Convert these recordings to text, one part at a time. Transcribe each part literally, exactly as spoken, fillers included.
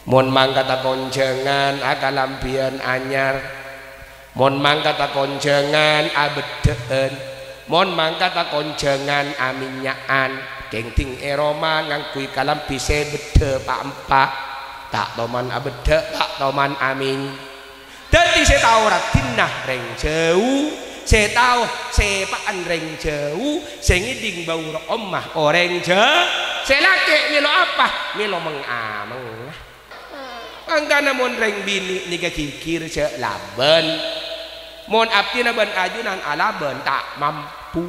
Mon mangkata konjhângan akalambhiyân anyar, mon mangkata konjhângan abeddhâ'ân, mon mangkata konjhângan amènnya'an, kèngdhing è roma ngangghuy kalambhi sè beddhâ pa'-empa', ta' toman abeddhâ', ta' toman amèny-, Dhâddhi sè tao raddhinna rèng jhâu, sè tao sèpa'an rèng jhâu, sè ngèdhing bâu ro'omma orèng jhâ-, sè lakè' mèlo apa? Mèlo meng-ameng. Mangkana mon rèng binè' nèka ghighir jhâ' labân. Mon abdhina bân ajunan alabân ta' mampu.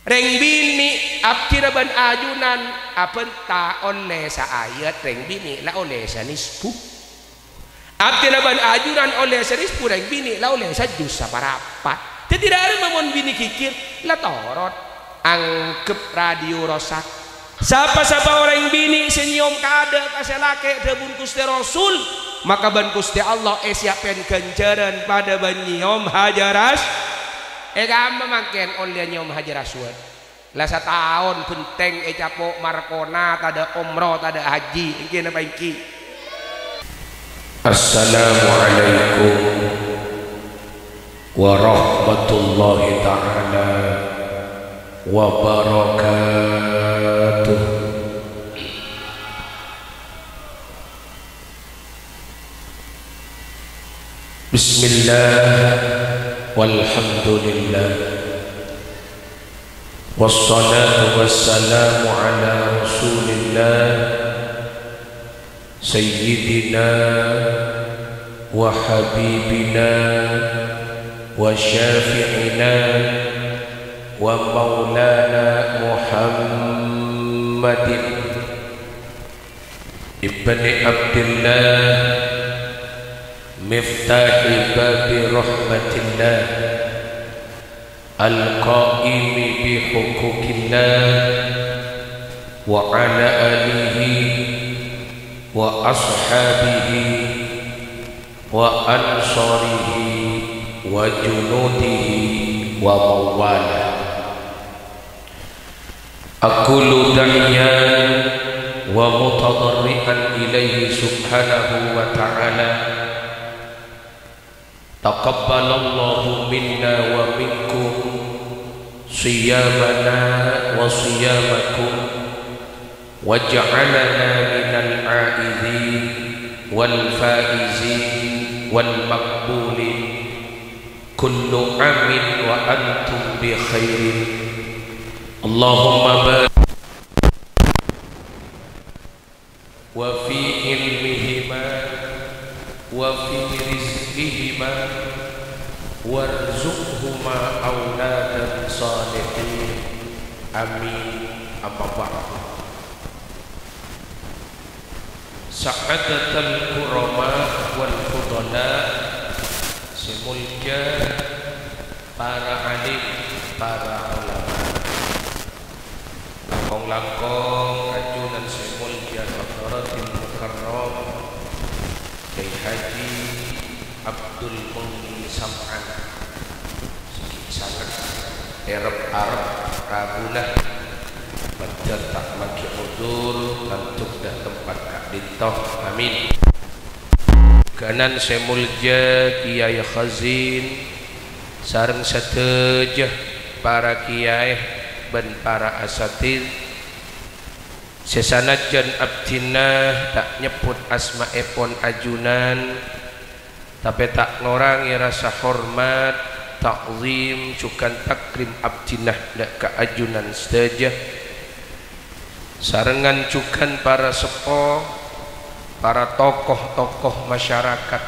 Rèng binè' abdhina bân ajunan abhânta ollè saayat, rèng binè' la ollè sanisbu. Abdhina bân ajunan ollè sanisbu, rèng binè' la ollè sajus saparapat. Dhâddhi, dhâ' remma mon binè' ghighir, la torot. Angghep radio rosak. Sapa-sapa orèng binè' sè nyèyom kaadâ' ka sè lakè' dhâbuna Ghustè Rasul, maka bân Ghustè Allah èsiapè ghânjhârân padâ bân nyèyom Hajar As-, è kamma mangkèn ollè nyèyom Hajar Aswad. La sataon bhenteng ècapo' markona tadâ' omroh tadâ' haji, èngghi napa èngghi? Assalamualaikum warahmatullahi ta'ala wabarakatuh. Bismillah, walhamdulillah, wassalatu wassalamu ala Rasulillah, Sayyidina wa habibina wa syafi'ina wa maulana Muhammadin ibni Abdillah, miftahi babi rahmatillah, al-qaimi bi huquqillah, wa ala alihi wa ashabihi wa ansarihi wa junudihi wa mawala. Aqulu da'iyan wa mutadarri'an ilaihi subhanahu wa ta'ala. Taqabbalallahu minna wa minkum siyamana wa siyamakum, waj'alana minal aidin wal faizin wal maqbulin. Kullu amin wa antum bi khairin. Allahumma barik wa fi ilmihima wa fi rizqihima warzuqhuma auladan salihin. Amin. Amma ba'du. Sa'adatal kurama wal fudala, sè molja para alim, para ulama. Langkong-langkong ajunan sè molja Hadratil Mukarram Kyai Haji Abdul Mu'min Sam'an, sè ghi' sanget èrep-arep rabuna, mandhâr ta' mangghi udzur, ngantuk dâ' tempat ka'dinto. Amin. Kanan sè molja Kyai Khazin, sareng sadhâjâ para kyai bân para asatidz, sè sanajjân abdhina ta' nyebbhut asmaèpon ajunan, tapè ta' ngorangè rasa hormat, ta'zim, jhughân takrim abdhina dâ' ka ajunan sadhâjâ. Sarengngan jhughân para seppo, para tokoh-tokoh masyarakat,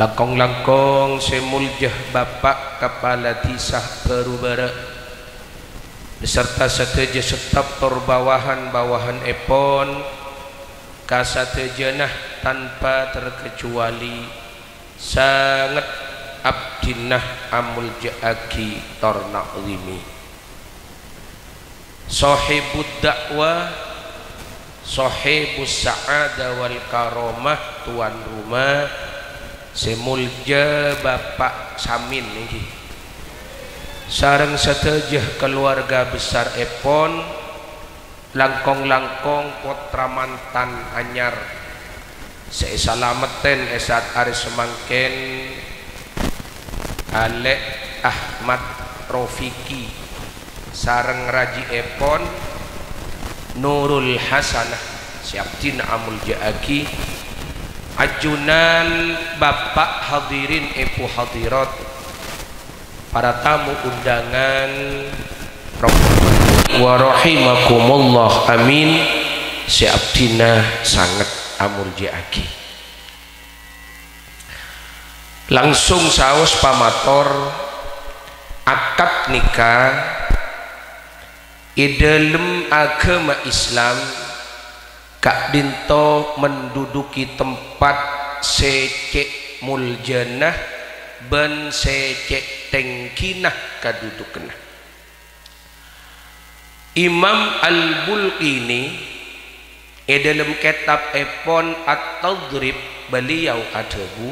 langkong-langkong sè molja Bapa' Kapala Dhisa Bârubârâ', beserta sadhâjâ staf tor bawahan-bawahanèpon, kasadhâjâna tanpa terkecuali sanget abdhina amolja'aghi tor na'zimi. Sohibud da'wah, sohibus sa'adah wal karomah, tuan rumah sè molja Bapa' Samin nèngghi, sareng sadhâjâ kaluwarga besar èpon, Langkong-langkong pottra mantan anyar sè èsalamettè è sa'at arè samangkèn, Alè' Ahmad Rofiki sareng rajièpon Nurul Hasanah sè abdhina amolja'aghi, ajunan Bapa' hadirin, Èbhu hadirat, para tamu undangan, wa rahimakumullah, amin, sè abdhina sanget amolja'aghi. Langsung saos pamator, akad nikah è dhâlem aghâma Islam ka'dinto menduduki tempat sè cè' moljâna bân sè cè' tèngghina kadudukanna. Imam Al-Bulqini è dhâlem kètabbhèpon At-Tadhrib, beliau adhâbu,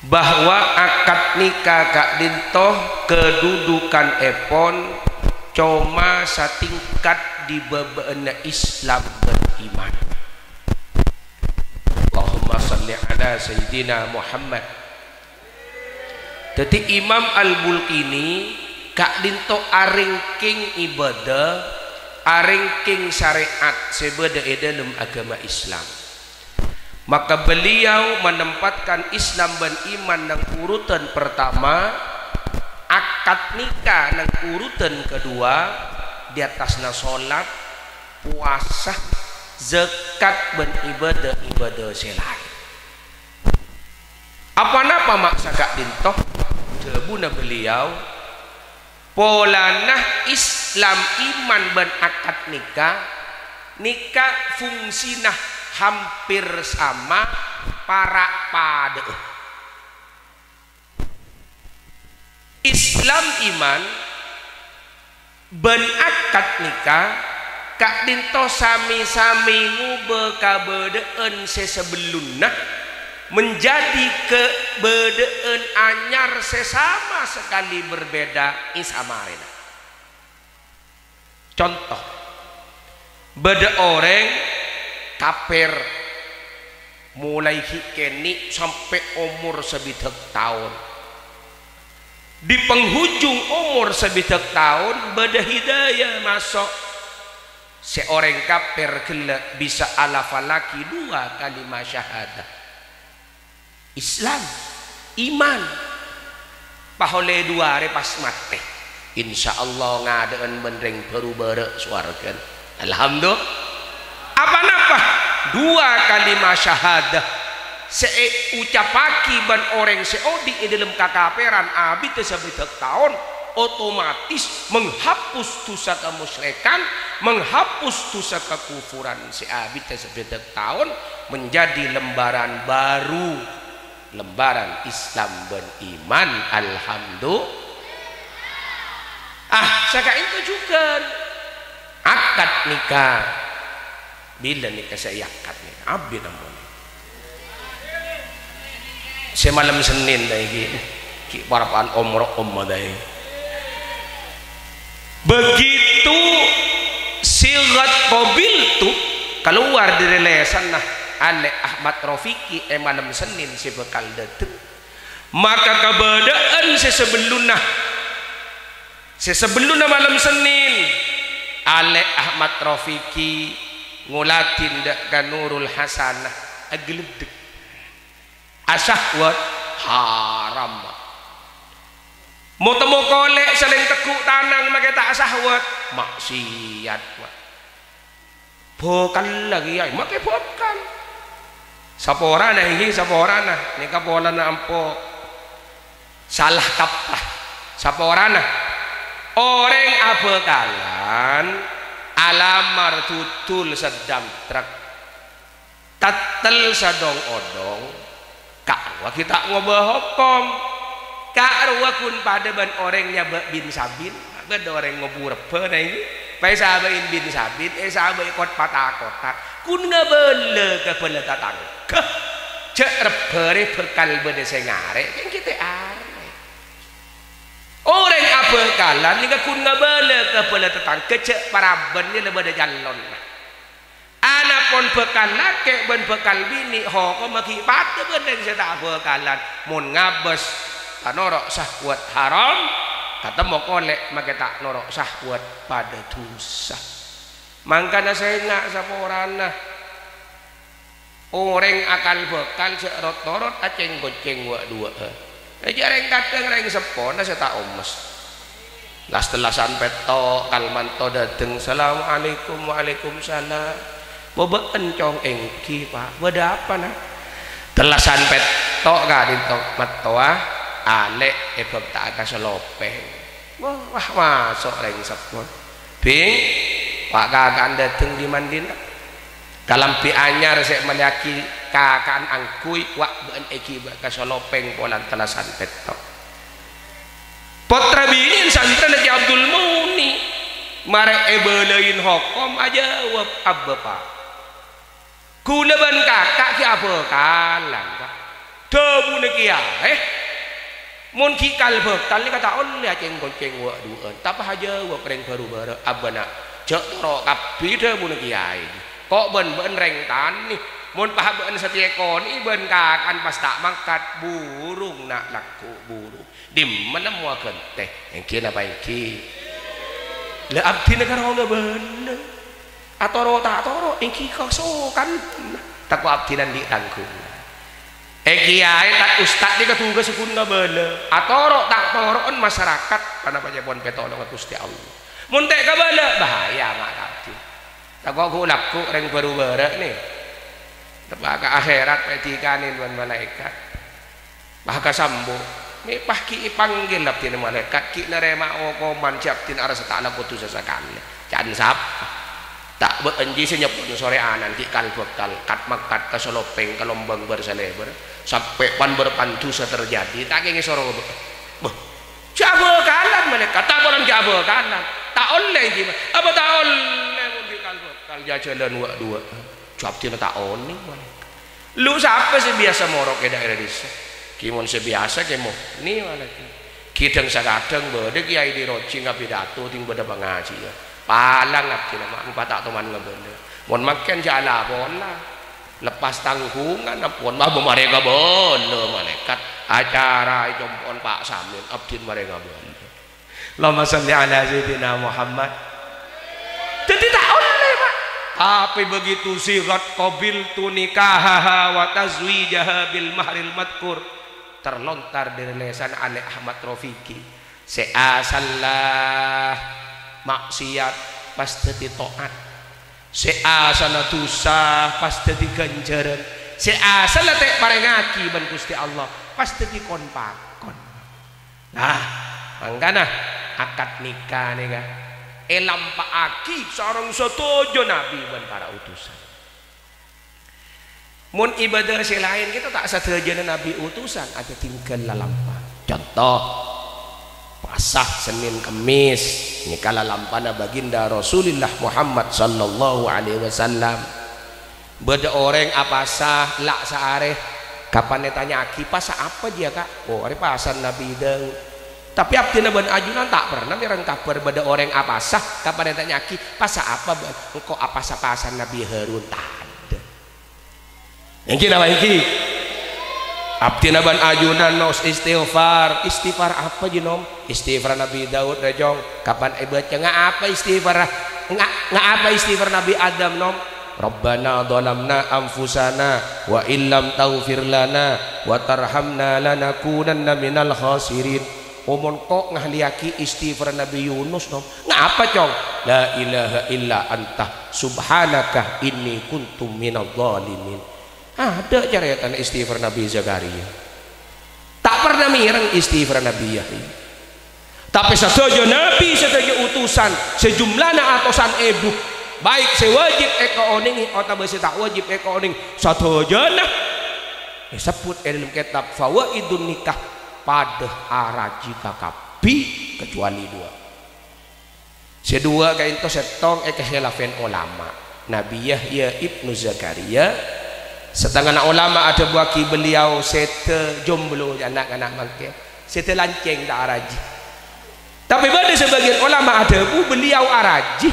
bahwa akad nikah ka'dinto kadudukanèpon coma satingkat è bâbâ'ânna Islam bân iman. Allahumma shalli ala Sayyidina Muhammad. Dhâddhi, Imam Al-Bulqini ka'dinto arèngkèng ibadah, arèngkèng syariat sè bâdâ è dhâlem aghâma Islam. Maka beliau menempatkan Islam bân iman neng urutan pertama, akad nikah neng urutan kedua, di atasna sholat, puasa, zakat, bân ibadah-ibadah sè laèn. Apa-napa ma' saka'dinto? Dhâbuna beliau, polana Islam, iman, bân akad nikah, nèka fungsina hampir sama, para' padâ'â. Islam, iman, bân akad nikah ka'dinto sami-sami ngobâ kabâdâ'ân sè sabellunna menjadi kabâdâ'ân anyar sè sama sekali berbeda è samarèna. Conto, bâdâ orèng kapèr molaè ghi' kènè' sampè' omor sabidhâk taon. Di penghujung omor sabidhâk taon, bâdâ hidayah maso'. Sè orèng kapèr ghellâ' bisa alafallaghi dua kalima syahadah. Islam, iman. Pas ollè dua arè pas matè. Insyaallah ngadâ'ân bân rèng bhuru bârâ' sowarghâna. Alhamdulillah. Apa-napa? Dua kalima syahadah sè èocappaghi bân orèng sè odi' è dhâlem kakapèran abiddhâ sabidhâk taon, otomatis menghapus dosa kemusyrikan, menghapus dosa kekufuran sè abiddhâ sabidhâk taon, menjadi lembaran baru. Lembaran Islam bân iman, alhamdulillah. Ah, saka'dinto jhughân. Akad nikah. Bilâ nèka sè èakad nèka? Abit ampon. Sè malem Senin ta' ghi'. Ghi' parappa'an omro' omma ta' ghi'. Begitu sighat qabiltu kalowar dâri lèsanna Alè' Ahmad Rofiki è malem Senin sè bhâkal dâteng, maka kabâdâ'ân sè sabellunna, sè sabellunna malem Senin, Alè' Ahmad Rofiki ngoladhi dâ' ka Nurul Hasanah aghâleddhek. Asahwat haram. Mo-temmo kolè' salèng tegghu' tanang makè ta' asahwat, maksiat, Pak. Bhâkal laghi, ya, makè bhâkal. Saporana, ènggi, saporana. Nèka polana ampo sala kaprah. Saporana. Orèng abhâkalan alamar dudul seddhâm trek. Tattel sadhong-odhong, ka'rowa ghi' ta' ngobâ hokom. Ka'rowa ghun padâ bân orèng nyabâ' bin-sabin. Bâdâ orèng ngobu rebbhâ, na, ènggi. Pas èsabâ'i bin-sabin, èsabâ'i kot-, pata-kota. Ghun ngabâlâ ka bâlâ tatangghâ. Jhâ' rebbhâ rè bhâkal bâdâ sè ngarè', kèng ghi' ta' arè. Orèng Bhâkalan nèka ghun ngabâlâ ka bhâlâ tatangghâ jhâ' paraban nèka la bâdâ calonna. Anapon bhâkal lakè' bân bhâkal binè' hokomma ghi' padâ bân rèng sè ta' abhâkalan. Mon ngabâs ta' noro' sahwat haram, katemmo kolè' makè ta' noro' sahwat padâ dhusa. Mangkana sènga' saporana. Orèng akal bhâkal jhâ' rot-norot acèng-koncèng wâ'-duwâ'ân. Jhâ' rèng kadhâng rèng seppona sè ta' omes. Las-tellasan pètto' kal manto dâteng, "Assalamualaikum." "Waalaikumsalam." "Bâ' bâ'en, Cong?" "Èngghi, Pa'." "Bâdâ apa, Na'?" "Tellasan pètto' ka'dinto mattowa, alè' èbâkta'a ka salopèng." Wah, wah, maso' rèng seppona. "Bhing, pa', kaka'an dâteng dhi-mandhina. Kalambhi anyar sè èmellèyaghi kaka'an angghuy, wa' bâ'en èghibâ ka salopèng polana tellasan pètto'." Pottra binè'na santrèna Kè Abdul Muni, marè èbâlâi hokom ajâwâb, "Abbâ, Pa'. Ghulâ bân kaka' ghi' abhâkalan, Pa'. Dhâbuna kèyaè, mon ghi' kal-bhâkal nèka ta' ollè acèng-koncèng wâ'-duwâ'ân, tapè ajâwâb rèng bhâru bârâ', abbâna jhâ' toro' kabbhi dhâbuna kèyaè. Ko' bân bâ'en rèng tanè, mon pa' bâ'en satèya èkonè'è bân kaka'an pas ta' mangkat, burung, Na', lagghu' burung. Dimma nemmowa ghântè?" "Èngghi napa èngghi? La abdhina karo ngabâlâ. Atoro' ta' atoro', èngghi kasokan. Tako' abdhina andi' tangghungan." È kèyaè, ta' ustad nèka tugassa ghun ngabâlâ. Atoro' ta' atoro'en masarakat, panapa ca'èpon pètolonga Ghustè Allah. Mon ta' èkabâlâ, bahaya ma' ka abdhi. Tako' ghu-, lagghu' rèng bhâru bârâ' nè. Teppa' ka akhèrat, pèdikanè bân malaèkat. Pas kasambu', mè' pas ghi' èpanggil abdhina malaèkat, ghi' narèma okoman jhâ' abdhina arassa ta' alako dhusa sakalè. Ca'na sapa? Ta' bâ'en jiyâ sè nyeppon sorè anan ghi' kal-bhâkal, kat-mangkat ka salopèng, ka lombâng bâr-salèbâr, sampè' pan-bâr pan dhusa terjadi, ta' kèngèng soro bâ'en. Bâh, jhâ' abhâkalan malaèkat, ta' polana jhâ' abhâkalan. Ta' ollè jiyâ, apa ta' ollè mon ghi' kal-bhâkal jhâjhâlân wâ'-duwâ'ân? Jhâ' abdhina ta' onèng malaèkat. Lu sapa sè biyasa morok è dhaèra dhisa? Kèmon sè biyasa kèmon. Ni wala kè. Kadhâng-sakadhâng bâdâ kèyaè di rojing apidato ding bâdâ pangajiyân. Palang abdhina ma' empa' ta' toman ngabâlâ. Mon mangkèn jhâ' la pola. Lepas tangghungan ampon ma' bâ marè ngabâlâ malaèkat. Acara è compo'on Pa' Samin abdhina marè ngabâlâ. Allahumma shalli ala sayyidina Muhammad. Dhâddhi ta' ollè, Pa'. Tapè begitu sighat qabiltu nikahaha wa tazwijaha bil mahril madkur, terlontar dari lisan Alè Ahmad Rafiqi, sè asalla maksiat pas dhâddhi to'at, sè asalla dhusa pas dhâddhi ghânjhârân, sè asalla ta' èparèngaghi bân Ghustè Allah pas dhâddhi kon-pakon. Nah, mangkana akad nikah nèka èlampa'aghi sareng sadhâjâ nabi bân para utusan. Mon ibadah sè laèn ghâpanèka ta' sadhâjâna nabi utusan, adhâ tinggal lalampa. Conto, pasa Senin Kemis, nèka lalampana Baginda Rasulullah Muhammad sallallahu alaihi wasallam. Bâdâ orèng apasa la' saarè, kapan ètanya'aghi, "Pasa apa jiyâ, Ka'?" "Oh, arè pasana Nabi Daud." Tapè abdhina bân ajunan ta' pernah mèreng kabhâr bâdâ orèng apasa, kapan ètanya'aghi, "Pasa apa, Bân?" "Engko' apasa pasana Nabi Harun." Tadâ'. Èngghi napa èngghi? Abdhina bân ajunan nos istighfar. "Istighfar apa jiyâ, Nom?" "Istighfar Nabi Daud, rè, Cong." "Kapan èbâca?" "Nga' apa istighfar, nga', nga' apa istighfar Nabi Adam, Nom?" "Rabbana dhalamna anfusana wa illam taghfir lana wa tarhamna lanakunanna minal khasirin." "Oh, mon ko' ngahlèyaghi istighfar Nabi Yunus, Nom." "Nga' apa, Cong?" "La ilaha illa anta subhanaka inni kuntu minadh dhalimin." Adâ' carètana istighfar Nabi Zakaria. Ta' pernah mèreng istighfar Nabi Yahya. Tapè sadhâjâ nabi, sadhâjâ utusan, sè jumlana atosan èbu, baik sè wajib èkaonèngè otabâ sè ta' wajib èkaonèng, sadhâjâna èsebbhut è dâlem kètab Fawaidun Nikah, padâ araji kakabbhi, kecuali duwâ'. Sè duwâ' ka'ènto sèttong èkakhèlafè olama. Nabi Yahya ibnu Zakaria, setengana olama adhâbuwâghi beliau sèdhâ jomblo, ana'-kana' mangkèn. Sèdhâ lancèng ta' araji. Tapè bâdâ sabâgiyân olama adhâbu, beliau arajhi,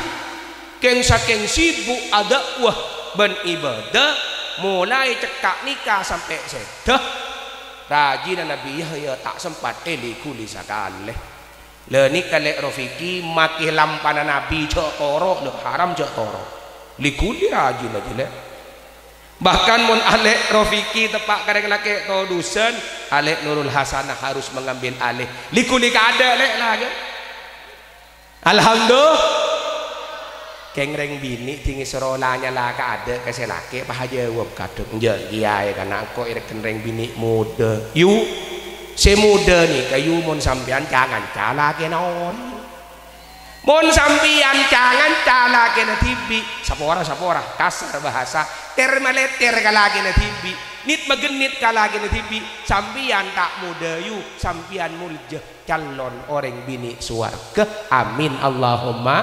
kèng-sakèng sibuk adâ'wah bân ibadah, molaè cekka' nèka sampè' sèdhâ, rajina Nabbhi Yahya ta' sempat èli-ghuli sakalè. La nèka Lè' Rofiki, makè lampana Nabbhi, jhâ' toro', la haram jhâ' toro'. Li-ghuli rajina jiyâ, Lè'. Bahkan mon Alè' Rofiki teppa' ka rèng lakè' todusân, Alè' Nurul Hasanah harus mengambil alih. Li-ghuli kaadâ', Lè', la, jhâ'. Alhamdulillah. Kèng rèng binè' dingèn soro la nyala kaadâ' ka sè lakè', pas ajâwâb kadhung, "Enjâ' kèyaè, kana' engko' èrèkken rèng binè' modâ." Yu, sè modâ nèka, yu, mon sampèyan ca-nganca lakèna orèng. Mon sampèyan ca-nganca lakèna dhibi', sapora, sapora, kasar bahasa, ter-maleter ka lakèna dhibi', nit-magennit ka lakèna dhibi', sampèyan ta' modâ, yu, sampèyan molja. Calon orèng binè' sowarghâ. Amin, Allahumma.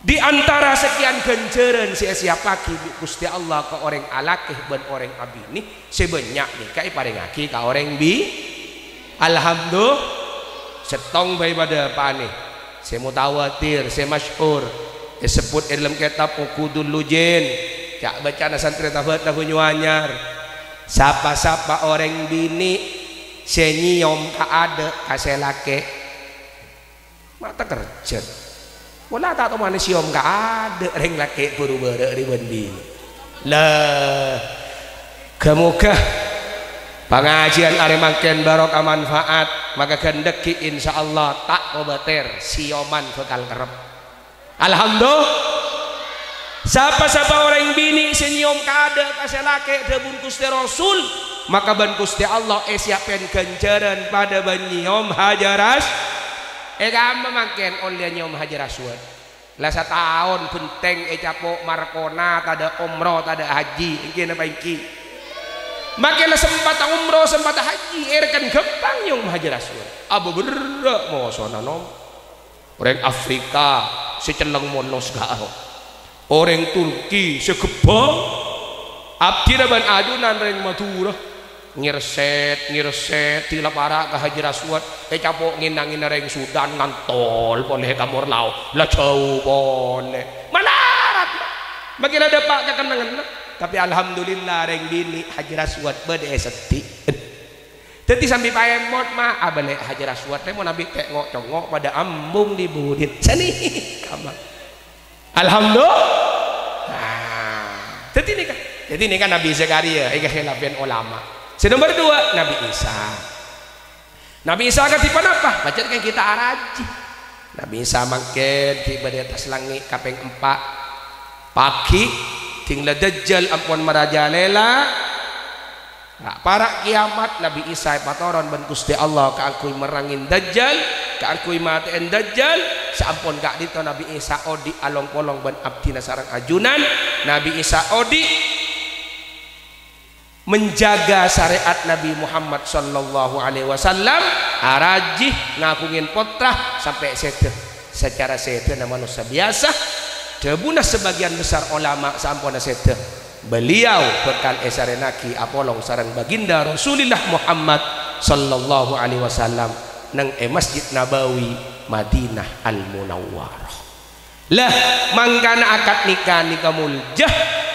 Di antara sakèyan ghânjhârân sè èsiyappaghi bi' Ghustè Allah ka orèng alakè bân orèng abinè, sè bânnya' nèka èparèngaghi ka orèng bi-, Alhamdulillah. Sèttong bhâi padâ panè, sè mutawatir, sè masyhur, èsebbhut è dâlem kètab Uqudul Lujin, ca'-bâcana santrè Tabat Banyuanyar. Sapa-sapa orèng binè' sè nyèyom kaadâ' ka sè lakè', ma' takerjhât. Pola ta' tomanè sèyom kaadâ' rèng lakè' buru bârâ' rèya bân binè'. La, ghâ-moghâ pangajiyân arè mangkèn barokah manfaat, maka ghândhâghi insyaallah ta' kobâtèr, sèyoman bhâkal kerrep. Alhamdulillah. Sapa-sapa orèng binè' sè nyèyom kaadâ' ka sè lakè', dhâbuna Ghustè Rasul, maka bân Ghustè Allah èsiyappè ghânjhârân padâ bân nyèyom Hajar As-, è kamma mangkèn ollèya nyèyom Hajar Aswad. La sataon bhenteng ècapo' markona tadâ' omroh tadâ' haji, èngghi napa èngghi? Mangkèn la sempata omroh, sempata haji, èrèkken ghâmpang nyèyom Hajar Aswad. Abâ berrâ' mosona, nom. Orèng Afrika sè celleng monos ghâ'. Orèng Turki sè ghâbâng. Abdhina bân ajunan rèng Madhurâ. Ngèrsèt, ngèrsèt, dila para' ka Hajar Aswad. Ècapo' ngèn-nangènna rèng Sudan ngantol polè ka Morlao. La jhâu polè. Malarat, Pak. Mangkèn la dâpa' kakennengnganna. Tapè alhamdulillah rèng binè' Hajar Aswad bâdâ è seddhi'. Dhâddhi sambi paèmot, ma', abâlâ Hajar Aswad rè mon abit tengngo'-congngo' padâ ambung di budit. Sanèka, ma'. Alhamdulillah. Nah, dhâddhi nèka. Dhâddhi nèka Nabi Zakaria, èkakhilafè olama. Sè nomer dua, Nabi Isa. Nabi Isa kadhi ponapa? Pajhât kan kita arajhi. Nabi Isa mangkèn ghi' bâdâ è attas langngè' kapèng empa'. Paghi', ding la Dajjal ampon marajalèla. Ra'-para' kèyamat, Nabi Isa èpatoron bân Ghustè Allah kaangghuy merrangè Dajjal, kaangghuy matè'è Dajjal. Saampon ka'dinto Nabi Isa odi' along-polong bân abdhina sareng ajunan. Nabi Isa odi' menjaga syariat Nabi Muhammad sallallahu alaihi wasallam, arajhi ngaghungè pottra sampè' sèdhâ. Sacara sèdhâna manossa biyasa, dhâbuna sabâgiyân besar olama saamponna sèdhâ, beliau bhâkal èsarènaghi apolong sareng Baginda Rasulillah Muhammad sallallahu alaihi wasallam neng è Masjid Nabawi, Madinah Al-Munawwarah. Lah, mangkana akad nikah nèka molja,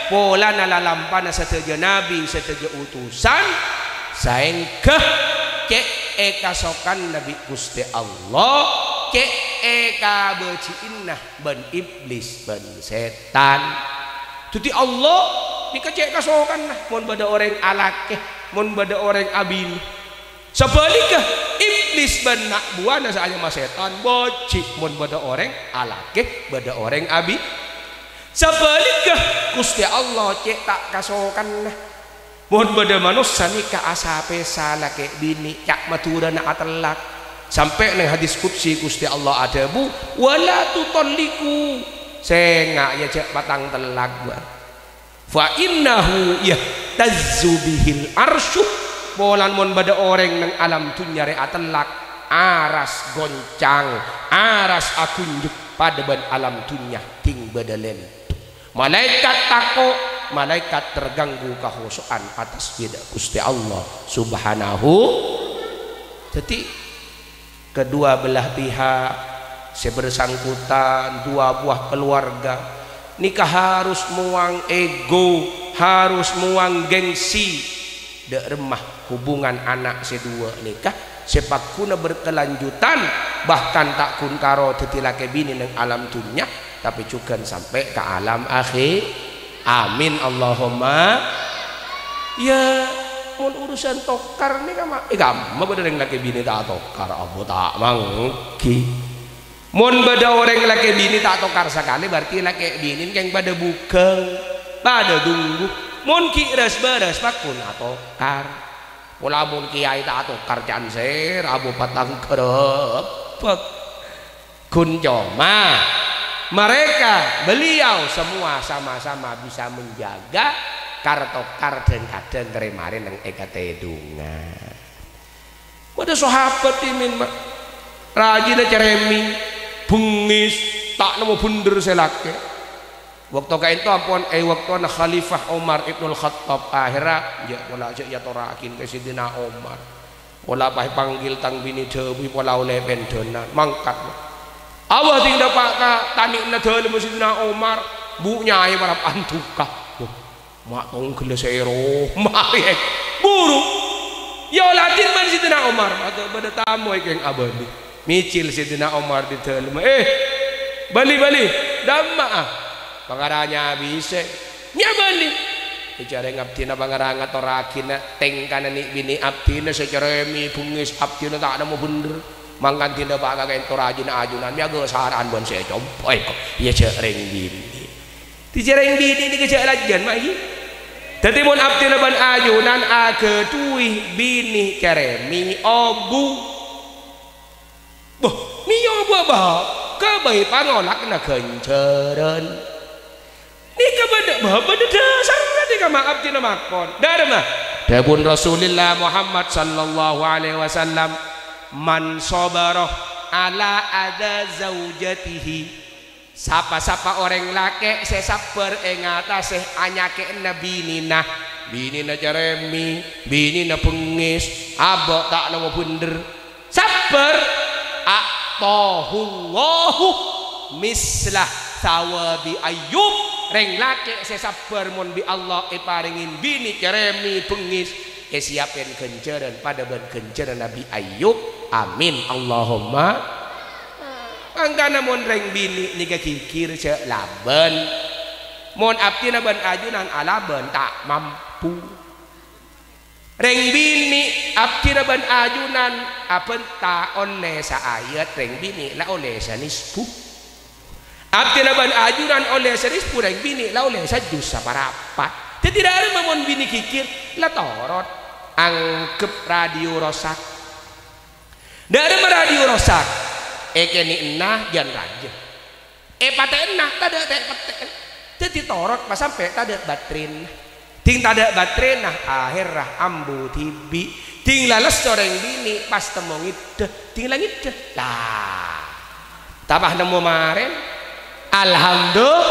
polana lalampana sadhâjâ nabi, sadhâjâ utusan, saèngghâ cè' èkasokanna bi' Ghustè Allah, cè' èkabâji'inna bân Iblis bân sètan. Dhâddhi Allah nèka cè' kasokanna mon bâdâ orèng alakè, mon bâdâ orèng abinè. Sabhâligghâ, Iblis bân na' buwana sè anyama sètan bâji' mon bâdâ orèng alakè, bâdâ orèng abinè. Sabhâligghâ, Ghustè Allah cè' ta' kasokanna. Mon bâdâ manossa nèka asa-pèsa lakè' binè', ca' Madhurâna atellak. Sampè' neng hadis qudsi Ghustè Allah adhâbu, "Wa la tutalliqu." Sènga', yâ, jhâ' patang tellak, bâ. "Fa innahu yahtazzu bihil arsyu." Polana mon bâdâ orèng neng alam dhunnya rè atellak, aras goncang, aras aghunjuk padâ bân alam dhunnya ding bâdâ lènto. Malaèkat tako', malaèkat terganggu kakhushu'an atas bhâdhâ Ghustè Allah Subhanahu. Dhâddhi, kedua belah pihak sè bersangkutan, dua buah keluarga, nèka harus mowang ego, harus mowang gengsi. Dâ' remma hubungan ana' sè duwâ' nèka sè pagghuna berkelanjutan, bahkan ta' ghun karo dhâddhi lakè binè neng alam dhunnya, tapè jhughân sampè' ka alam akhè-, amin, Allahumma. Iyâ, mon urusan tokar nèka ma-, è kamma bâdâ rèng lakè binè ta' atokar, apa ta' mangghi. Mon bâdâ orèng lakè binè ta' atokar sakalè, berarti lakè binè kèng padâ bhughâng, padâ dhunggu. Mon ghi' ras-bâras, pagghun atokar. Pola mon kèyaè ta' atokar, can sèra, abu patang ghârâbâk. Ghun coma mereka, beliau semua sama-sama bisa menjaga kar-tokar dhâng-kadhâng rè-marè neng è katèdhungan. Bâdâ sahabat dhimèn, ma-, rajina carèmè, bengngès, ta' nemmo bhendher sè lakè. Bâkto ka'ènto ampon è bâktona Khalifah Umar Ibnul Khattab, ahèrra, jâ' pola jâ' èyatorraghi ka Sayyidina Umar. Pola pas èpanggil tang binè dhâbuy pola ollè pèndhânan, mangkat. Abâ' dhing dâpa' ka tanè'na dâlemma Sayyidina Umar, bu nyaè parap anduka. Wah, ma' tongghella sè ro-, marè, buru. Èoladhi bân Sayyidina Umar, atau bâdâ tamoy kèng abâli. Mècèl Sayyidina Umar è dâlemma, "Eh, bâli, bâli, dâ'emma'a?" "Pangara nyabisè." "Nyabâli." "Ècarèng abdhina pangara ngatorraghi na-, tèngkana nè'-binè' abdhina sè carèmè bengngès abdhina ta' nemmo bhendher. Mangkana dhing dâpa' ka ka'ènto rajina ajunan, mè' aghâsara'an bân sè compo'." Iyâ, jâ' rèng binè'. Dhâddhi rèng binè' nèka jâ' lajân, ma' ghi. Dhâddhi mon abdhina bân ajunan aghâdhuwi binè' carèmè, obu. Bâh, mèyo bâ-, bâ-, kabây pangola'na ghânjhârân. Nèka bâdâ, bâ-, bâdâ dhâsarra nèka ma' abdhina makon. Dâ'remma? Dhâbuna Rasulullah Muhammad sallallahu alaihi wasallam, "Man sabara ala adza zaujatihi." Sapa-sapa orèng lakè' sè sabbhâr è ngatasè anyakè'na binèna, binèna carèmè, binèna bengngès, abâ' ta' nemmo bhendher, sabbhâr, "A'tahullahu misla tsawabi Ayyub." Rèng lakè' sè sabbhâr mon bi' Allah èparèngè binè carèmè bengngès, èsèyapè ghânjhârân padâ bân ghânjhârânna Nabi Ayyub. Amin, Allahumma. Mangkana mon rèng binè' nèka ghighir jâ' labân. Mon abdhina bân ajunan alabân ta' mampu. Rèng binè' abdhina bân ajunan abhânta ollè saayat, rèng binè' la ollè sanisbu. Abdhina bân ajunan ollè sanisbu, rèng binè' la ollè sajus saparapat. Dhâddhi dâ'remma mon binè' ghighir, la torot, angghep radio rosak. Dâ'remma radio rosak, èkènè'na jân rajâ. Èpatè'ana tadâ' tè'-pettè'na. Dhâddhi torot pas sampè' tadâ' baterèna. Dhing tadâ' baterèna, ahèrra ambu dhibi'. Dhing la lesso rèng binè' pas temmo ngèddhâ. Dhing la ngèddhâ. La. Tapah nemmo marèn. Alhamdulillah.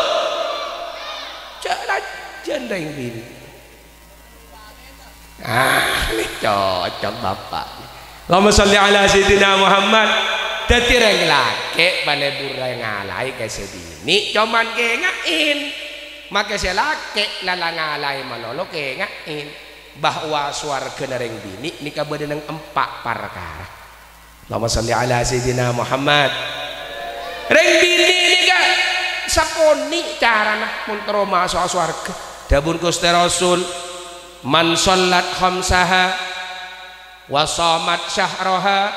Jâ' rajâna rèng binè'. Ah, nè cocok, Bapak. Allahumma sholli ala Sayyidina Muhammad. Dhâddhi rèng lakè' palèbur ngalaè ka sè binè', coma kènga'è. Makè sè lakè' la la ngalaè malolo kènga'è bahwa sowarghâna rèng binè' nèka bâdâ neng empa' parkara. Allahumma sholli ala Sayyidina Muhammad. Rèng binè' nèka sakonè' carana mon terro maso'a sowarghâ. Dhâbuna Ghustè Rasul, "Man shallat khamsaha, wa shamat syahraha,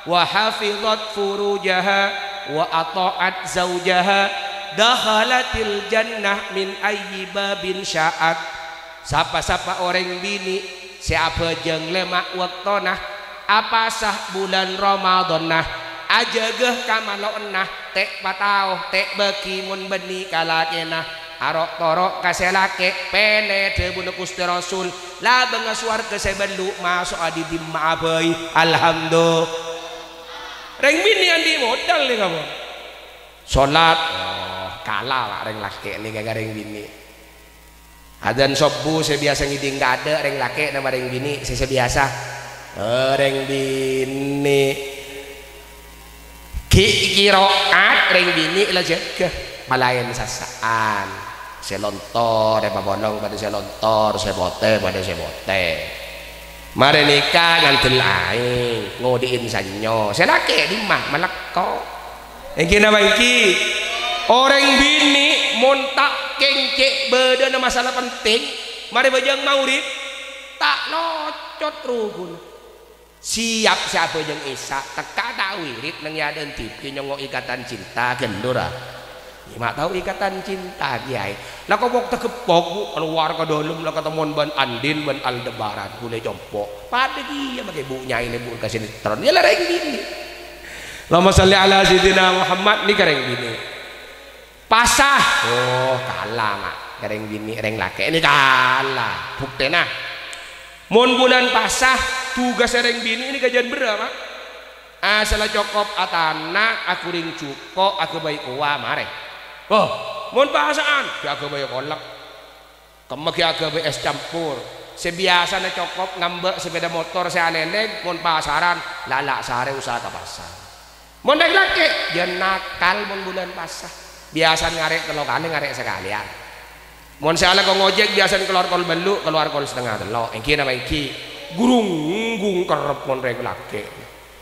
wa hafizat furujaha, wa atha'at zaujaha, dakhalatil jannah min ayyi babin sya'at." Sapa-sapa orèng binè' sè abhâjâng lèma' bâktona, apasa bulân Ramadhanna, ajâgâ kamalo'anna, tè' patao, tè' bâghi mon bânnè ka lakèna, aro'-toro' ka sè lakè', pèlè dhâbuna Ghustè Rasul, labângnga sowarghâ sè bâllu' maso'a dhi-dimma'a bhâi. Alhamdulillah. Rèng binè' andi' modal nèka, Bos. Sholat, oh, kala la' rèng lakè' nèka ka rèng binè'. Adzan sobbhu sè biyasa ngèdhing tadâ' rèng lakè' napa rèng binè' sè, sè biyasa? Oh, rèng binè'. Bi' kiro'at rèng binè' la jâgâ, malaèn sassa'an. Sè lontor èpapolong padâ sè lontor, sè potè padâ sè potè. Marè nèka ngandel aèng, ngodhi'in sannyo. Sè lakè' dimma, malèkko. Èngghi napa èngghi? Orèng binè' mon ta' kèng cè' bâdâna masalah penting, marè bâjâng magrib, ta' locot roguna. Siap sè abhâjâng Isya, tekka ta' wirid neng è adâ'na T V nyongngo' Ikatan Cinta, ghâllu ra? Yâ, ma' tao Ikatan Cinta, Kèyaè. La kok-, kok tegeppok, Bu, kalowar ka dâlem, la katemmowan bân Andin, bân Aldebaran, kulâ compo'. Padâ kèya makè, Bu, nyaè lèbur ka sinetron. Yâ, la rèng binè'. Allahumma shalli ala Sayyidina Muhammad, nèka rèng binè'. Pasa. Oh, kala, Ma'. Ka rèng binè', rèng lakè' nèka kala. Buktèna. Mon bulân pasa, tugas rèng binè' nèka jân berrâ', Ma'? Asalla cokop atana', aghâring jhuko', aghâbây kowa, marè. Oh, mon pasa'an, ghi' aghâbây kolek. Kemma ghi' aghâbây ès campor. Sè biyasana cokop ngambâ' sepeda motor sè alèlèng, mon pasaran, la'-la' sarè usaha ka pasar. Mon rèng lakè', jân nakal mon bulân pasa. Biyasana ngarè' tello kalè, ngarè' sakalèyan. Mon sè alako ngojek, biyasana kalowar kol bâllu', kalowar kol satengnga tello'. Èngghi napa èngghi? Gurung-gung kerrep mon rèng lakè'.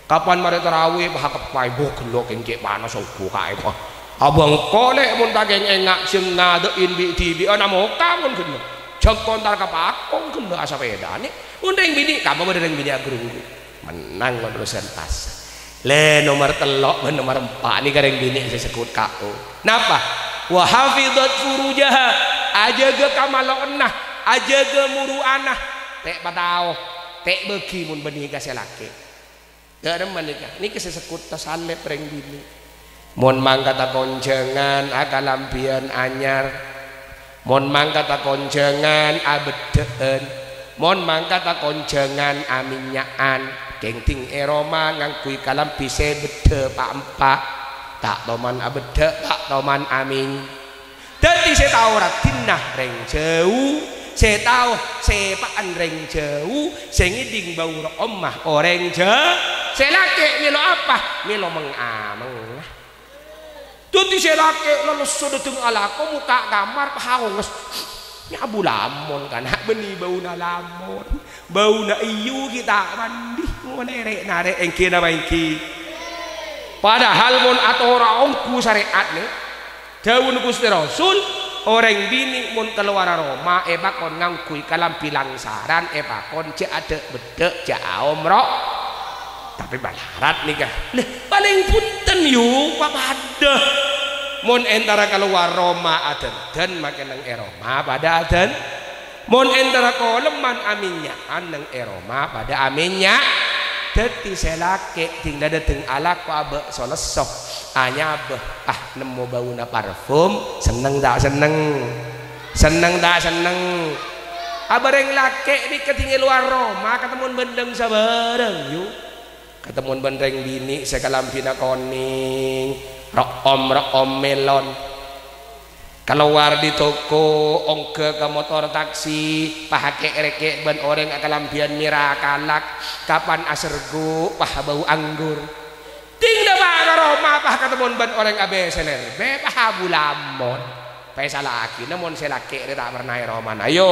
Kapan marè tarawih, bâh, keppaè, bâh, ghellâ' kèng cè' panas ongghu kaè, bâh. Abâ' engko' lè' mon ta' kèng enga' sè ngadâ'in bi'-dhibi'ân amoka mon ghellâ'. Jhâ' engko' entar ka pakong ghellâ' asapèdana. Mon rèng binè', kamma bâdâ rèng binè' agurung-gurung. Mennang mon urusan pasa. Lè, nomer tello' bân nomer empa' nèka rèng binè' sè segghut K O. Napa? Wa hafidhat furujaha. Ajâgâ kamalo'anna, ajâgâ muru'ana. Ta' patao, ta' bâgi mon bânnè ka sè lakè'. Dâ' remma nèka? Nèka sè segghut tasalèp rèng binè'. Mon mangkata konjhângan akalambhiyân anyar, mon mangkata konjhângan abeddhâ'ân, mon mangkata konjhângan amènnya'an, kèng dhing è roma ngangghuy kalambhi sè beddhâ pa'-empa', ta' toman abeddhâ', ta' toman amèny-, Dhâddhi sè tao raddhinna rèng jhâu, sè tao sèpa'an rèng jhâu, sè ngèdhing bâu ro'omma orèng jhâ-, sè lakè' mèlo apa? Mèlo meng-amengnga. Dhâddhi sè lakè' lalesso dâteng alako, mokka' kamar, paonges. Nyabu lamon, kana' bânnè bâuna lamon. Bâuna iyâ ghi' ta' mandi, mon èrè'-narè' èngghi napa èngghi? Padahal mon atora ongghu sarè'atna, dhâbuna Ghustè Rasul, orèng binè' mon kalowara roma èpakon ngangghuy kalambhi langsaran, èpakon jhâ' adâ'-beddhâ', jhâ' aomro. Tapè malarat nèka. Lè, palèng bhunten, yu, papadâ. Mon entara kalowar roma adhândhân, makè neng è roma padâ adhân-, Mon entara kolemman amènnya'an neng è roma padâ amènnya'. Dhâddhi sè lakè' dhing la dâteng alako abâ' so-lesso, anyabâ, ah, nemmo bâuna parfum, senneng ta' senneng? Senneng ta' senneng? Abâ' rèng lakè' nèka dhing è lowar roma katemmon bân dhâng-sabârâng, yu. Katemmon bân rèng binè' sè kalambhina konèng, ro'om-ro'om mèlon. Kalowar dâri toko, ongghâ ka motor taksi, pas akè'-rèkè' bân orèng akalambhiyân mèra kalak, kapan aserghu', pas bâu anggur. Dhing dâpa' ka roma, pas katemmon bân orèng abâsè lèrbâ, pas abu lamon. Pèsala'aghina mon sè lakè' rè ta' pernah è romana, yu.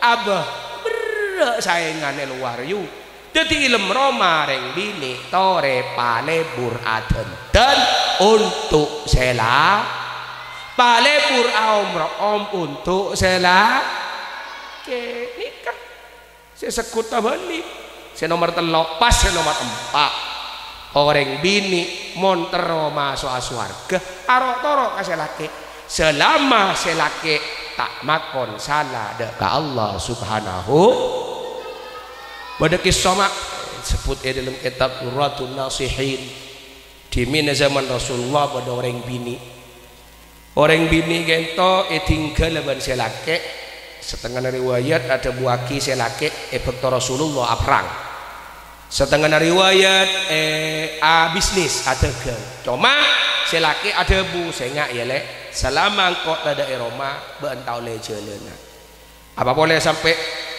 Abâ, berrâ' saèngan è lowar, yu. Dhâddhi, è lem roma rèng binè' torè palebur adhândhân onto' sè la-, palebur aom-ro'om onto' sè la-, kènèka sè segghut abâli. Sè nomer tello', pas sè nomer empa'. Orèng binè' mon terro maso'a sowarghâ, aro'-toro' ka sè lakè'. Salama sè lakè' ta' makon sala dâ' ka Allah Subhanahu. Bâdâ kissa, ma', sebbhut è dâlem kètab Durratun Nasihin. Dhimèna zaman Rasulullah bâdâ orèng binè'. Orèng binè' ghânto èdhinggâlâ bân sè lakè'. Satengngana riwayat adhâbuwâghi sè lakè' è bâkto Rasulullah aperrang. Satengngana riwayat, eh, abisnis, adhâghâng. Coma, sè lakè' adhâbu, "Sènga', yâ, Lè', salama engko' tadâ' è roma, bâ'na ta' ollè jhâlâna. Apa polè sampè'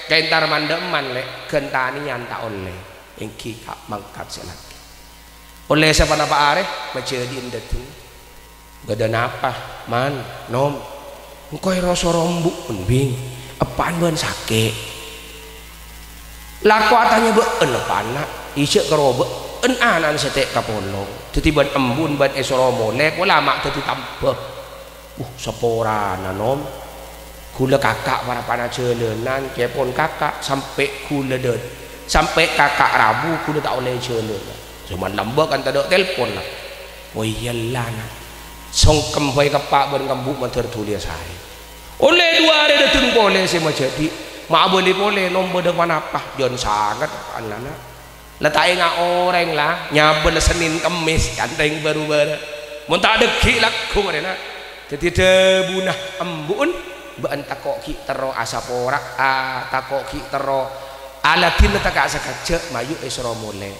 kaèntar man-dhâ'emman, Lè', ghân tanèyan ta' ollè." Èngghi, Ka', mangkat sè lakè'. Ollè saponapa arè, majhâdi'ân dâteng. "Bâdâ napa, Man, Nom?" "Engko' èsoro embu'en, Bhing. Eppa'en bâ'en sakè'." "Lako atanya bâ'en, eppa'en, Na'. Ijâ' karo bâ'en ana'en sè ta' kapolong. Dâddhi bân embu'en bâ'en èsoro molè, pola ma' dâddhi tambhâ." "Uh, saporana, Nom. Ghulâ kaka' parappa'na jhâlânan, ca'èpon kaka' sampè' ghulâ dâ-, sampè' kaka' rabu ghulâ ta' ollè jhâlânan. Coma lambâ' kan tadâ' telpon, la." "Oh, iyâ, la, Na'. Songkem bhâi ka eppa' bân ka embu' mandhâr dhuliyâ saè." Ollè duwâ arè dâteng polè sè majhâdi'. "Ma' abâli polè, Nom, bâdâ ponapa?" "Jhân sanget, eppa'en, Na'." "La ta' enga' orèng, la, nyabâ la Sennèn Kemmès, kantèng bâru-bârâ. Mon ta' dâggi' lagghu marèna." Dâddhi dhâbuna embu'en, "Bâ'en tako' ghi' terro asapora, a, tako' ghi' terro aladhinna taka' sakajjhâ', mayu' èsoro molè.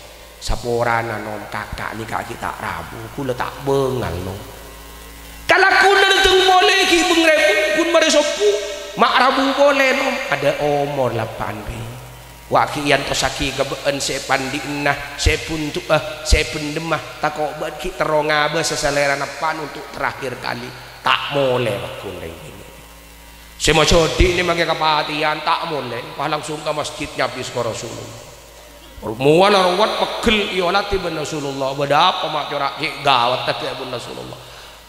Saporana, Nom, kaka' nèka ghi' ta' rabu, ghulâ ta' bângal, Nom. Kalakowanna dâteng polè ghi' bâng-rèbâng, ghun marè sobbhu, ma' rabu polè, Nom. Adâ' omor la eppa'en, Bhing. Wa' ghi' èantossaghi ka bâ'en sè pandhi'na, sè bhundu'a, sè bhendhemma, tako' bâ'en ghi' terro ngabâsa salèrana pan onto' terakhir kali, ta' molè pagghun rèng binè'. Sè majhâdi' nè mangkè kapatèyan, ta' molè, pas langsung ka masjid nyabis ka Rasulullah. Mowa la rowat peggel èolatè bân Rasulullah, bâdâ apa ma' cora' ghi' ghâwât tadâ' bân Rasulullah.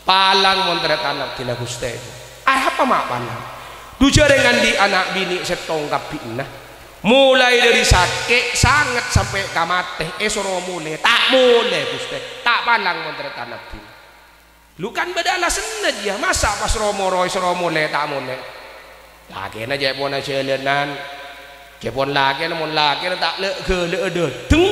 Palang mon tarètan abdhina, Ghustè. Arapa ma' palang? Dhu jhârèng andi' ana' binè' sèttong kabbhina. Molaè dhâri sakè' sanget sampè' ka matè, èsoro molè, ta' molè, Ghustè. Ta' palang mon tarètan abdhina. Lu kan bâdâ alasanna jiyâ, masa' pas ro-moro èsoro molè, ta' molè? Lakèna ca'èpon ajhâlânan. Ca'èpon lakèna, mon lakèna ta' lè'-ghâlâ'â dâteng,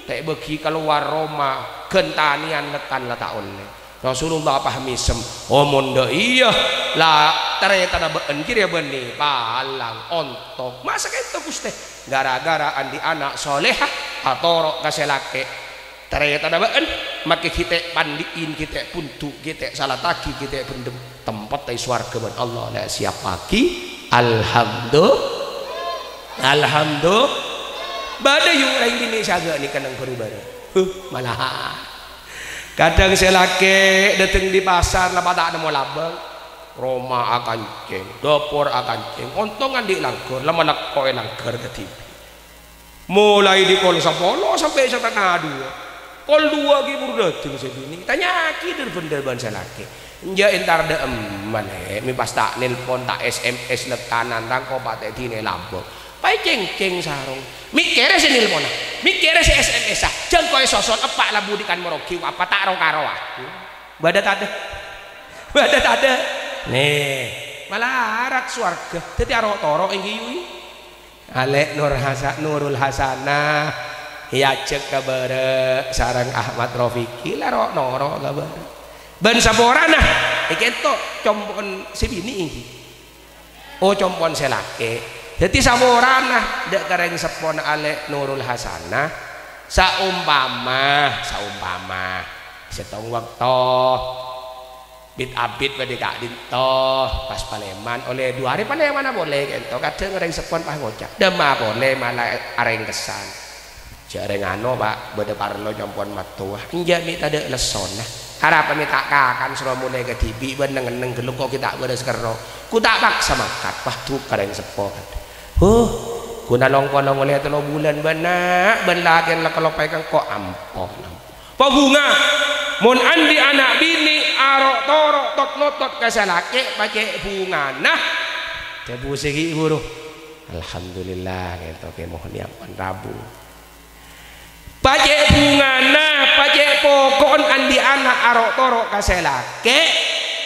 ta' èbâghi kalowar roma, ghân tanèyan lekkan la ta' ollè. Rasulullah pas mèsem, "Oh, mon dâ' iyâ, la tarètanna bâ'en jârèya bânnè palang, ontong." Masa' ka'dinto, Ghustè? Gara-gara andi' ana' solehah, atoro' ka sè lakè'. Tarètanna bâ'en, makè ghi' ta' pandhi'in, ghi' ta' bhundu', ghi' ta' salattaghi, ghi' ta' bhendhem. Tempetta è sowarghâ bân Allah la èsiyappaghi. Alhamdu-, alhamdu-, bâdâ yu rèng binè' sè aghâ' nèka neng bâru-bârâ. Huh, malahan. Kadhâng sè lakè' dâteng è pasar la pas ta' nemmo labâng. Roma akancèng, dâpor akancèng. Ontong andi' langghâr, la malekko'è langghâr kadhibi'. Molaè dâri kol sapolo sampè' satengnga duwâ'. Kol duwâ' ghi' buru dâteng sè binè'. Tanya'aghi dhâr-bhendhâr bân sè lakè'. Enjâ' entar dâ'emma, Lè'. Mè' pas ta' nelpon, ta' S M S lekkanan, tang ko patè dinè labâng. Paè cèngcèng sarong. Mèkkèrè sè nelponna, mèkkèrè sè S M S-a. Jhâ' engko' èsoson, eppa' la budhi kan morogi, apa ta' ro-karowa. Bâdâ tadâ'? Bâdâ tadâ'? Nè, malarat sowarghâ. Dâddhi aro'-toro' èngghi yu. Alè' Nur Hasa-, Nurul Hasanah èajhâk ka bârâ' sareng Ahmad Rafiqi, la ro'-noro' ka bârâ'. Bân saporana, èkento' compo'en sè binè' èngghi. Oh, compo'en sè lakè'. Dâddhi saporana dâ' ka rèng seppona Alè' Nurul Hasanah, saompama, saompama, sèttong bâkto, bit-abit bâdâ ka'dinto, pas palèman, ollè du arè palèmana polè ka'dinto. Kadhâng rèng seppon pas ngoca', "Dâmma polè mala arèngkessan." "Jhâ' rèng ano, Pa', bâdâ parlo compo'en mattowa." "Enjâ', mè' tadâ' lessona. Arapa mè' ta' kakan soro molè kadhibi' bân neng-enneng ghâllu ko' ghi' ta' bârâs kerro. Ko' ta' paksa mangkat." Wah, duka rèng seppo kan. "Huh, ghun along-polong ollè tello bulân bân na', bân lakèna la kaloppaè ka engko'." Ampon, ampon. Pabhunga, mon andi' ana' binè' aro'-toro' tot-lotot ka sè lakè', pacè' bhungana. Dhâbu sè ghi' buru. Alhamdulillah, kento kemo nèyaman rabu. Pacè' bhungana, pacè' poko'en andi' ana' aro'-toro' ka sè lakè',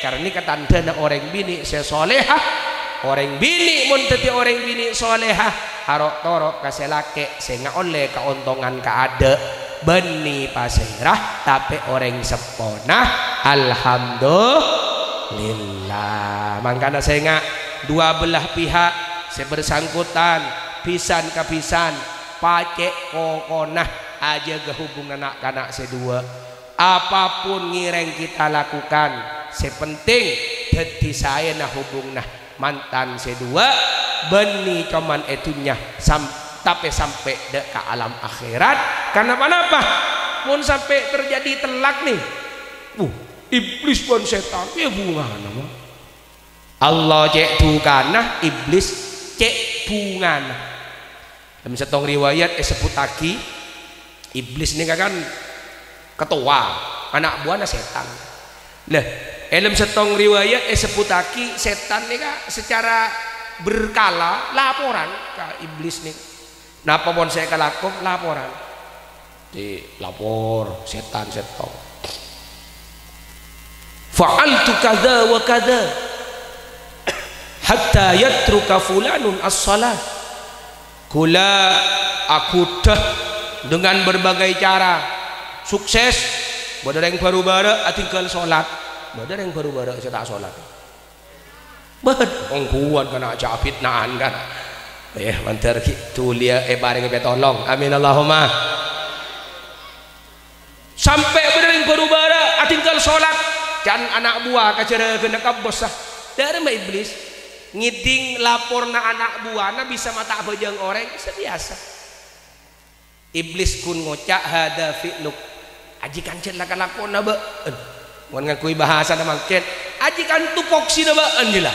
karna katandhâna orèng binè' sè solehah. Orèng binè' mon dâddhi orèng binè' solehah, aro'-toro' ka sè lakè', sènga' ollè kaontongan kaadâ', bânnè pasèra, tapè orèng seppona, alhamdulillah. Mangkana sènga' dua belah pihak sè bersangkutan, bhisan-kabhisan, pacè' kokona ajâgâ hubungan na'-kana' sè duwâ'. Apapun ngèrèng kita lakukan, sè penting dâddhi saèna hubunganna mantan sè duwâ', bânnè coma è dhunnya, sam-, tapè sampè' dâ' ka alam akhèrat. Karna ponapa? Mon sampè' terjadi tellak, nè. Wuh, iblis bân sètan, iyâ bhungana, Pak. Allah cè' dukana, iblis cè' bhungana. Dâlem sèttong riwayat èsebbhuttaghi, iblis nèka kan katowa, ana' buwâna sètan. Lah, è dâlem sèttong riwayat èsebbhuttaghi, sètan nèka secara berkala laporan ka iblis nèka. Napa pon sè èkalako, laporan. Dilapor sètan sèttong. "Fa'altu kadza wa kadza hatta yatruka fulanun as-shalah." Kaulâ aghudhâ dengan berbagai cara. Sukses, bâdâ rèng bhâru bârâ' adhingghâl sholat. Bâdâ rèng bhâru bârâ' sè ta' sholat. Bâdâ, ongguwân kana' jhâ' fitnaan kana'. Eh, mandhâr ghi' dhuliyâ èparèngè pètolong. Amin, Allahumma. Sampè' bâdâ rèng bhâru bârâ' adhingghâl sholat, can ana' buwâ ka jhârâghânna ka bos, ah. Dâ'remma iblis. Ngèdhing laporna ana' buwâna bisa mata' abhâjâng orèng, sabiyasa. Iblis ghun ngoca', "Hadza fi'luk." Ajhi kan jhâ' la kalakowanna bâ'ân. Mon ngangghuy bhâsana mangkèn, ajhi kan tupoksina bâ'ân, jhâ' la.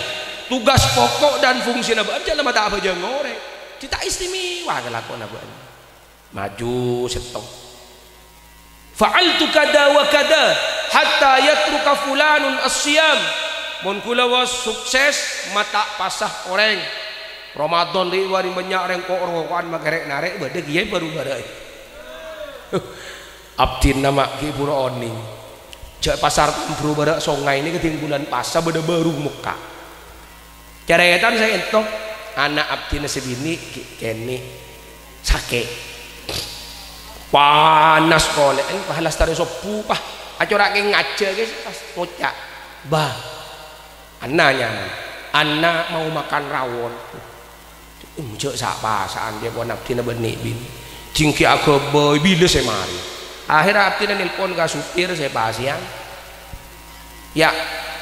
Tugas pokok dan fungsina bâ'ân jhâ' la mata' abhâjâng orèng. Jhâ' ta' istimewa kalakowanna bâ'ân. Maju sèttong. "Fa'altu kadza wa kadza hatta yatruka fulanun as-shiyam." Mon kaulâ bos sukses mata' pasa orèng. Ramadan ri' wari bânnya' rèng ko'-roko'an makarè' narè' bâdâ kèya bhâru bârâ'. Abdhina ma' ghi' buru onèng. Jhâ' pasar Tambru bârâ' songay nèka dhing bulân pasa bâdâ bhâru mokka'. Carètana sè ènto, ana' abdhina sè binè' ghi' kènè' sakè'. Panas kolè'en, pas lastarè sobbhu, pas acora' kèng ngajhâ kè pas ngoca', "Bah, Anna nyaman, Anna mau makan rawon." Em, jhâ' sa'-pasa'an, jhâ' pon abdhina bânnè binè'. Jhinggi aghâbây bilâ sè marè. Akhèrra abdhina nelpon ka supir sè pasèyan. "Ya',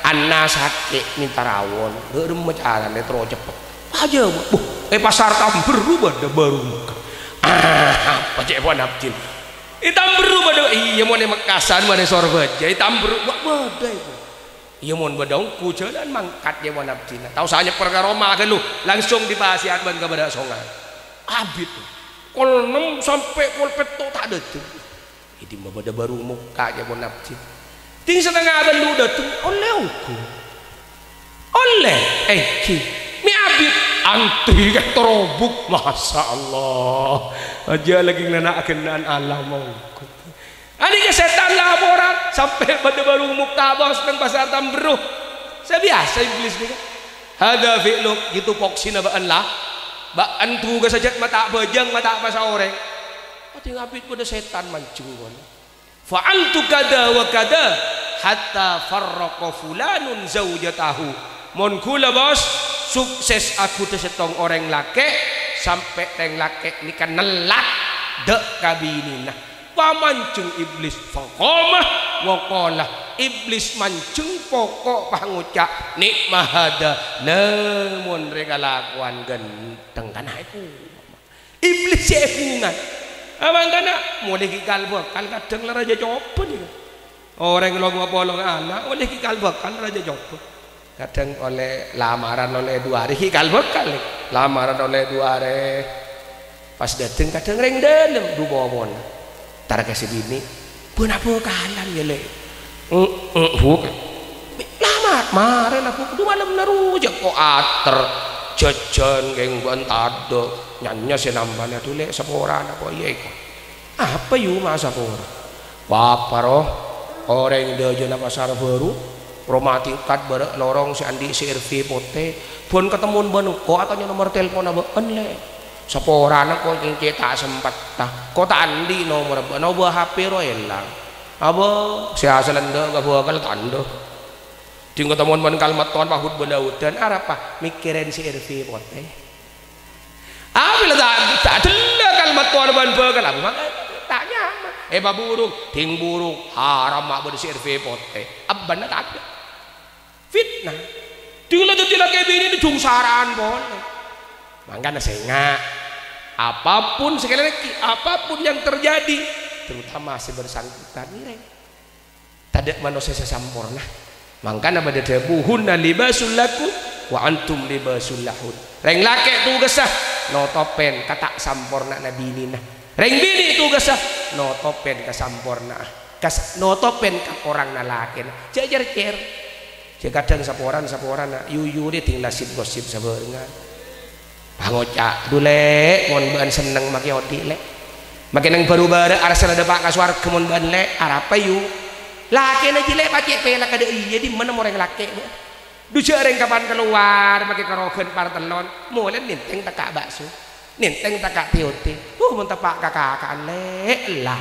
Anna sakè' mènta rawon. Dâ' remma carana terro ceppet?" Pajâwâb, "Buh, è pasar Tamberru bâdâ bhâru mokka'." "Ah, apa cè' pon abdhina? È Tamberru bâdâ?" "Iyâ, mon è Mekkasân, mon è Sorbhâjâ, è Tamberru bâ-, bâdâ, Ibu." Iyâ, mon bâdâ ongghu jhâlân mangkat, iyâ, mon abdhina. Tao sanyèpper ka roma ghâllu, langsung dipasèyan bân ka bârâ' songay. Abit. Kol ennem sampè' kol pètto' ta' dâteng. È dimma bâdâ bhâru mokka', iyâ, mon abdhina. Dhing satengnga tello' dâteng, ollè ongghu. Ollè, èngghi. Mè' abit, anti ka torobuk. Masya Allah. Ajâ lagi ngana' ghenna'an alam ongghu. Anèka sètan laporan, sampè' bâdâ bhâru mokka' bos neng pasar Tamberru. Sabiyasa iblis nèka. "Hadza fi'luk," ghi' tupoksina bâ'ân la. Bâ'ân tugassa jhât mata' bhâjâng, mata' pasa orèng. Padâ ngabit bâdâ sètan manjeng kono. "Fa'altu kadza wa kadza hatta farraqa fulanun zaujatahu." Mon ghulâ, bos, sukses aghudhâ sèttong orèng lakè', sampè' rèng lakè' nèka nellak dâ' ka binèna. Pamanjeng iblis, faqama wa qala. Iblis manjeng poko' pangoca', "Ni'ma hadza, lamon rè kalakowan ghântheng kana' èko." Iblis sè èbunga. Amangkana, molè ghi' kal-bhâkal kadhâng la rajâ coba nèko. Orèng long-ngopolong ana', molè ghi' kal-bhâkal rajâ coba. Kadhâng ollè lamaran ollè du arè, ghi' kal-bhâkal, nè. Lamaran ollè du arè. Pas dâteng kadhâng rèng dâlem, du popona. Entar ka sè binè', "Bân abhâkalan, yâ, Lè'?" "Eng, eng, Bu'." "Lamar, marè la, Bu', du malemma rowa, jhâ' ko' ater, jhâjhân, kèng bân tadâ', nyanya sè nambhâna, du, Lè', saporana ko', iyâ, èko." "Apa, yu, ma' sapora?" "Bâpa, ro, orèng dâjâna Pasar Bhâru, roma tingkat bârâ' lorong sè andi' C R V potè, bân katemmo bân engko' atanya'a nomor telponna bâ'ân, Lè'. Saporana ko' cèng cè' ta' sempetta, ko' ta' andi' nomorra bâ'ân, obâ H P ro èlang. Abâ, sè asalla endâ' ka bhâkal ta' endâ'. Dhing katemmo bân kal-, mattowan pahut bâlâudhân, arapa? Mèkkèrè C R V potè." Abâ la ta', ta' dellâ kal-, mattowan bân bhâkal, abâ, mangkana ta' nyaman. È, paburung, dhing burung, haram ma' bâdâ C R V potè. Abbâna tadâ'. Fitnah. Dhing la dhâddhi lakè binè dhung sara'an polè. Mangkana sènga'. Apapun, sekali lagi, apapun yang terjadi, terutama sè bersangkutan nèka. Tadâ' manossa sè samporna. Mangkana bâdâ dhâbu, "Hunna libasul lakum wa antum libasul lahun." Rèng lakè' tugassa notopèn ka ta' samporna'na binèna. Rèng binè' tugassa notopèn ka samporna'a, kas-, notopèn kakoranganna lakèna. Jhâ' cèr-cèr. Jhâ' kadhâng saporana-saporana, yu-yu rè ding la sip-gosip sabhârengngan. Pangoca', "Dhu, Lè', mon bâ'ân senneng makè odi', Lè'. Makè neng bhuru bârâ' arassa la dâpa' ka sowarghâ mon bâ'ân, Lè'. Arapa, yu?" Lakèna jiyâ, Lè', pacè' pèlakka dâ' iyâ, dimma mon orèng lakè', Lè'? Dhu, jhâ' rèng kapan kalowar makè karoghân partellon, molè nèntèng tekka' bakso, nèntèng tekka' tè-otè. Huh, mon teppa' ka kaka'an, Lè', ella.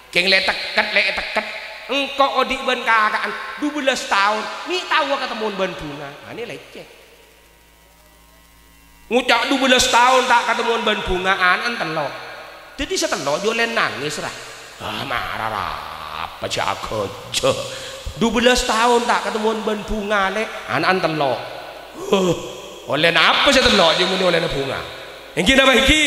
Kèng, Lè', tekket, Lè', tekket. Engko' odi' bân kaka'an dubellâs taon, mè' taowa katemmowan bân bhunga. Anè lècèk. Ngoca' dubellâs taon ta' katemmowan bân bhunga, ana'na tello'. Dhâddhi sè tello' jhâ' ollè nangès, ra. Ah, mara, ra, apa jhâ' aghâjâ. Dubellâs taon ta' katemmowan bân bhunga, Lè', ana'na tello'. Huh, ollè napa sè tello' jhâ' mon ollèna bhunga? Èngghi napa èngghi?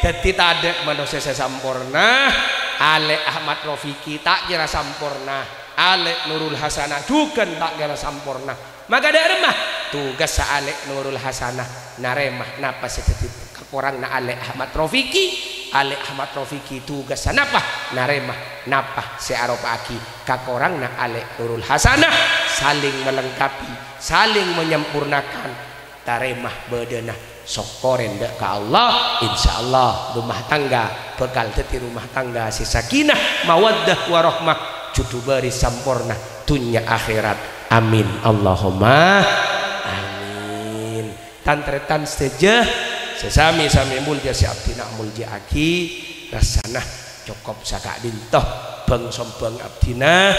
Dhâddhi tadâ' manossa sè samporna. Alè' Ahmad Rafiqi ta' kèra samporna. Alè' Nurul Hasanah jhughân ta' kèra samporna. Maka dâ' remma tugassa Alè' Nurul Hasanah narèma napa sè dhâddhi kakoranganna Alè' Ahmad Rafiqi. Alè' Ahmad Rafiqi tugassa napa? Narèma napa sè aropa'aghi kakoranganna Alè' Nurul Hasanah. Saling melengkapi, saling menyempurnakan. Tarèma bâdâna. Sokkorè dâ' ka Allah, insyaallah rumah tangga bhâkal dhâddhi rumah tangga sè sakinah, mawaddah, warahmah, jhudhu bâris samporna, dhunnya akhèrat. Amin, Allahumma amin. Tan-tarètan sadhâjâ sè sami-sami molja sè abdhina amolja'aghi, rassana cokop saka'dinto bhâng-sombhâng abdhina.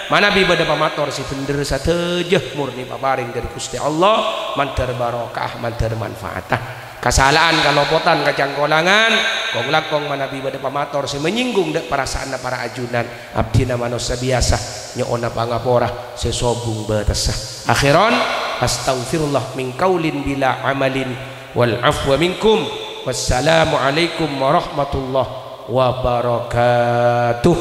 Manabi bâdâ pamator sè bhendher sadhâjâ murni paparèng dâri Ghustè Allah, mandhâr barokah, mandhâr manfaata. Kasala'an, kalopotan, kacangkolangan, kong-langkong manabi bâdâ pamator sè manyènggung dâ' parasaanna para ajunan, abdhina manossa biyasa, nyo'ona pangapora sè sobung bâtessa. Akhiran, astaghfirullah min qaulin bila amalin, wal afwa minkum. Wassalamualaikum warahmatullahi wabarakatuh.